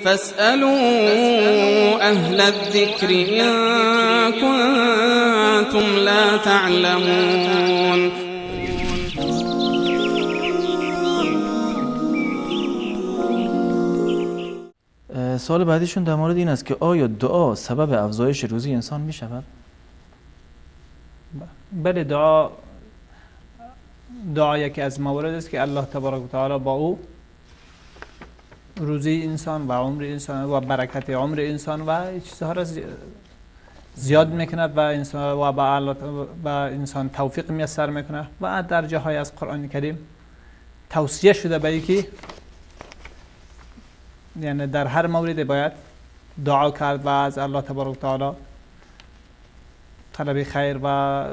فاسألوا أهل الذكر إن كنتم لا تعلمون. سوال بعدیشون در مورد این است که آیا دعا سبب افزایش روزی انسان می شود؟ بله، دعا یکی از موارد است که الله تبارک و تعالی با او روزی انسان و عمر انسان و برکت عمر انسان و چیزها را زیاد میکند و انسان و به انسان توفیق میسر میکنه و در جاهای از قرآن کریم توصیه شده به اینکه یعنی در هر مورد باید دعا کرد و از الله تبارک و تعالی طلب خیر و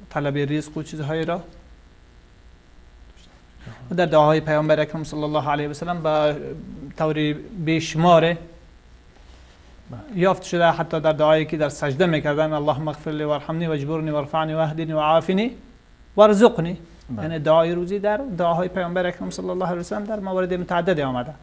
طلب رزق و چیزهایی را. در دعاهای پیامبر اکرم صلی الله علیه و سلم به طور بیشمار یافت شده، حتی در دعایی که در سجده میکردن اللهم اغفر لی وارحمنی واجبرنی وارفعنی واهدنی وعافنی وارزقنی، یعنی دعای روزی در دعاهای پیامبر اکرم صلی الله علیه و سلم در موارد متعدد آمده.